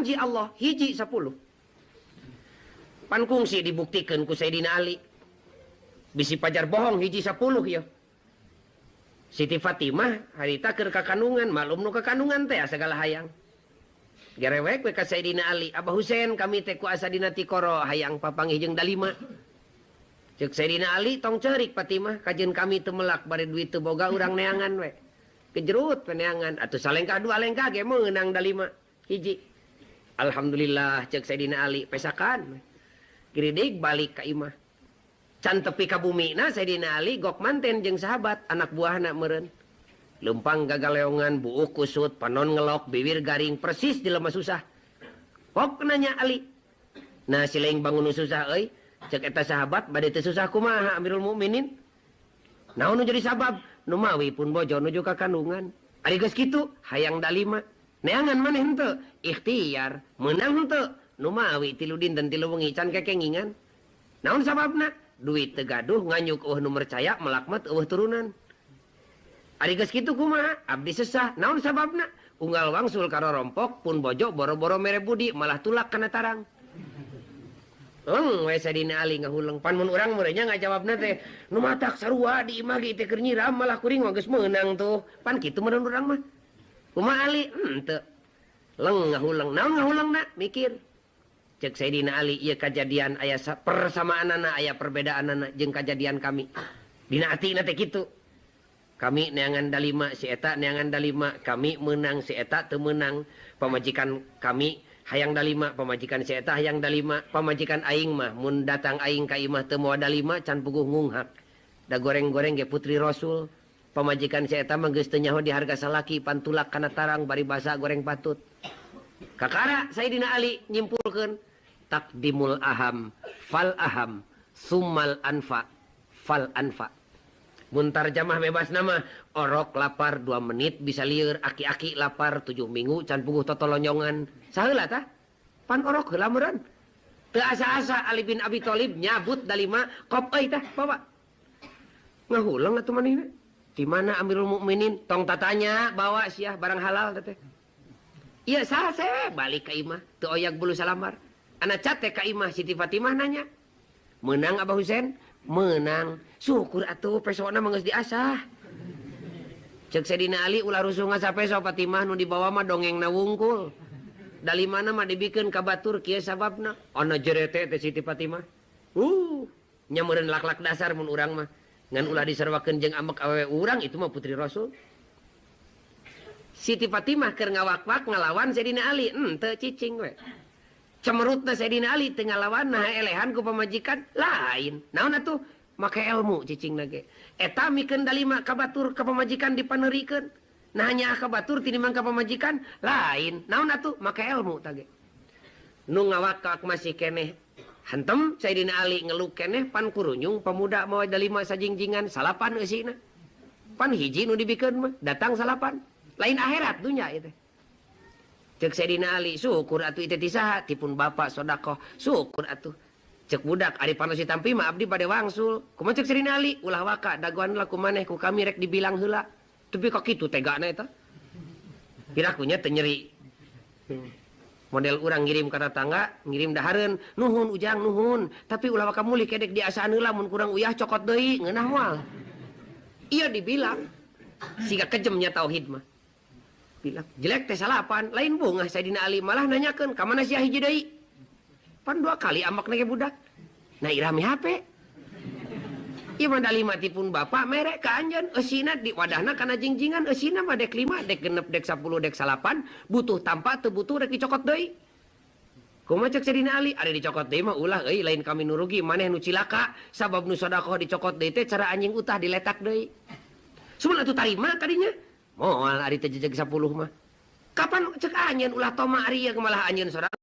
Janji Allah hiji 10. Pan kungsi dibuktikeun ku Sayyidina Ali. Bisi pajar bohong hiji 10 ya. Siti Fatimah harita keur kakandungan, maklum nu kakandungan teh segala hayang. Gerewek we ka Sayyidina Ali, Abah Husein kami teh ku asa dina tikoro hayang papanggih jeung dalima. Ceuk Sayyidina Ali tong ceurik Fatimah, kajeun kami teu melak bari duit teu boga urang neangan we. Kejerut we neangan, atuh salengkah dua lengkah ge meunang dalima hiji. Alhamdulillah ceuk Sayyidina Ali pesakan. Giridig balik ka imah. Can tepi ka bumina Sayyidina Ali gok manten jeung sahabat anak buahna meureun. Leumpang gagaleongan, buuk kusut, panon ngelok, bibir garing, persis jelema susah. Pok nanya Ali. Nah si laing bangun susah euy, ceuk eta sahabat bade teu susah kumaha Amirul Mukminin? Naon nu jadi sabab? Nu mawi pun bojo nuju ka kandungan. Ari geus kitu hayang dalima. Neangan maneh henteu, ikhtiar, meunang henteu. Nu mawi 3 dinten 3 wengi can kekengingan. Naon sababna? Duit teu gaduh nganyuk eueuh nu mercaya melak mah eueuh turunan. Ari geus kitu kumaha? Abdi sesah. Naon sababna? Unggal wangsul ka rorompok pun bojo boro-boro mere budi malah tulak kana tarang. We Sayyidina Ali ngahuleng. Pan mun urang meureun nya ngajawabna teh nu matak sarua di imah ge teh keur nyiram malah kuring mah geus meunang tuh. Pan kitu meureun urang mah. Kumaha Ali? Henteu. Leng ngahuleng. Naon ngahulengna? Mikir. Ceuk Sayyidina Ali ieu kajadian aya persamaanana aya perbedaanana jeung kajadian kami. Dina atina teh kitu. Kami neangan dalima si eta neangan dalima, kami meunang si eta teu meunang, pamajikan kami hayang dalima, pamajikan si eta hayang dalima, pamajikan aing mah mun datang aing ka imah teu moal dalima can puguh ngunghak. Da goreng-goreng ge putri Rasul, pamajikan si eta mah geus teu nyaho di harga salaki pantulak kana tarang bari basa goreng patut. Kakara Sayyidina Ali nyimpulkeun takdimul aham fal aham summal anfa fal anfa. Mun tarjamah bebas nama orok lapar 2 menit bisa lieur, aki-aki lapar 7 minggu can puguh totolonyongan. Saheula tah? Pan orok heula meureun. Teu asa-asa Ali bin Abi Thalib nyabut dalima kop euy tah bawa. Ngahuleng atuh manehna. Di mana Amirul Mukminin? Tong tatanya bawa sia barang halal teh. Ieu saha balik ka imah teu oyak bulu salamar. Anak cate ka imah Siti Fatimah nanya. Menang Abah Husein? Menang. Syukur atuh pesona mah geus diasah. Ceuk Sayyidina Ali ulah rusuh ngasa peso Fatimah nu dibawa mah dongengna wungkul. Dalimana mah dibikeun ka batur kieu sababna. Ana jerete teh Siti Fatimah. Nya meureun lak-lak dasar mun urang mah. Ngan ulah disarwakeun jeung ambek awewe urang itu mah putri Rasul. Siti Fatimah keur ngawak-wak ngalawan Sayyidina Ali, henteu cicing we. Cemerutna Sayyidina Ali teu ngalawan nah elehan ku pamajikan lain. Naon atuh? Make ilmu cicingna ge. Eta mikeun dalima ka batur ka pamajikan dipaneurikeun. Nah nya ka batur tinimbang ka pamajikan lain. Naon atuh? Make ilmu ta ge. Nu ngawak-wak masih keneh hantem Sayyidina Ali ngeluk keneh pan kurunyung pemuda mawa dalima sajingjingan salapan eusina. Pan hiji nu dibikeun mah datang salapan. Lain akhirat dunya ieu teh. Ceuk Sayyidina Ali syukur atuh ieu teh ti saha tipun bapa sedekah syukur atuh. Ceuk budak ari panos ditampi mah abdi bade wangsul. Kumaha ceuk Sayyidina Ali ulah waka dagoan lah ku maneh ku kami rek dibilang heula. Tapi kok kitu tegana eta. Pirakunya teu nyeri. Model urang ngirim ka tetangga, ngirim dahareun, nuhun ujang nuhun, tapi ulah waka mulih kedek diasaan heula mun kurang uyah cokot deui ngeunah moal. Ieu dibilang siga kejemnya tauhid mah. Bilang jelek teh salapan, lain bungah Sayyidina Ali malah nanyakeun ka mana sia hiji deui. Pan 2 kali ambekna ge budak. Nah irami HP. Ieu mah dalima tipun bapak mere ka anjeun eusina di wadahna kana jingjingan eusina mah dek 5, dek 6, dek 10, dek 9, butuh tampa teu butuh rek dicokot deui. Kumaha ceuk Sayyidina Ali? Ari dicokot deui mah ulah euy lain kami nu rugi maneh nu cilaka sabab nu sedekah dicokot deui teh cara anjing utah diletak deui. Sumun atuh tarima kadinya. Moal ari teh jejeg 10 mah. Kapan cek anjeun ulah toma ari ieu malah anjeun sorangan.